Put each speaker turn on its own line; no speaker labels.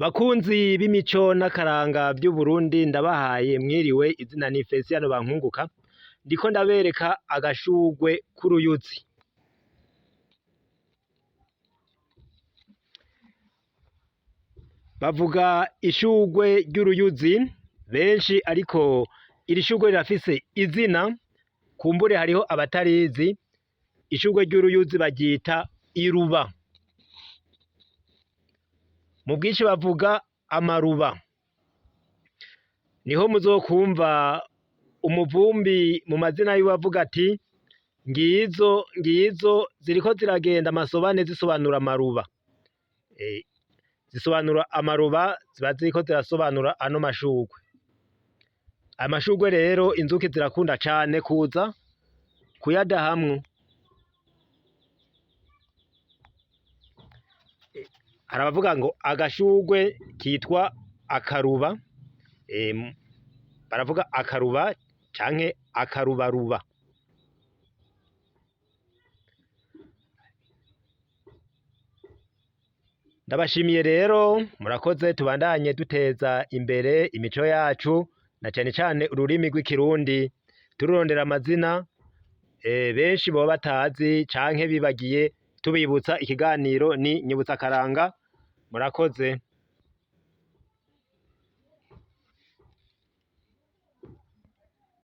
Bakunzi b'imico n'akaranga vy'Uburundi, ndabahaye mwiriwe. Izina ni Felicien Bankunguka, ndiko ndabereka agashurwe k'uruyuzi. Bavuga ishurwe ry'uruyuzi benshi, ariko iri shurwe rirafise izina, kumbure hariho abatarizi. Ishurwe ry'uruyuzi baryita iruba. Mu bwinshi bavuga amaruba. Niho muzokwumva umuvumbi mu mazina yiwe avuga ati: ngizo ngizo ziriko ziragenda amasobane zisobanura amaruba. Zisobanura amaruba, ziba ziriko zirasobanura ano mashurwe. Amashurwe rero inzuki zirakunda cane kuza kuyadahamwo. Hari abavuga ngo agashurwe kitwa akaruba, baravuga akaruba canke akarubaruba. Ndabashimiye rero, murakoze. Tubandanye duteza imbere imico yacu na cane cane ururimi rw'ikirundi, tururondera amazina benshi boba batazi canke bibagiye, tubibutsa. Ikiganiro ni nyibutsa akaranga. Murakoze.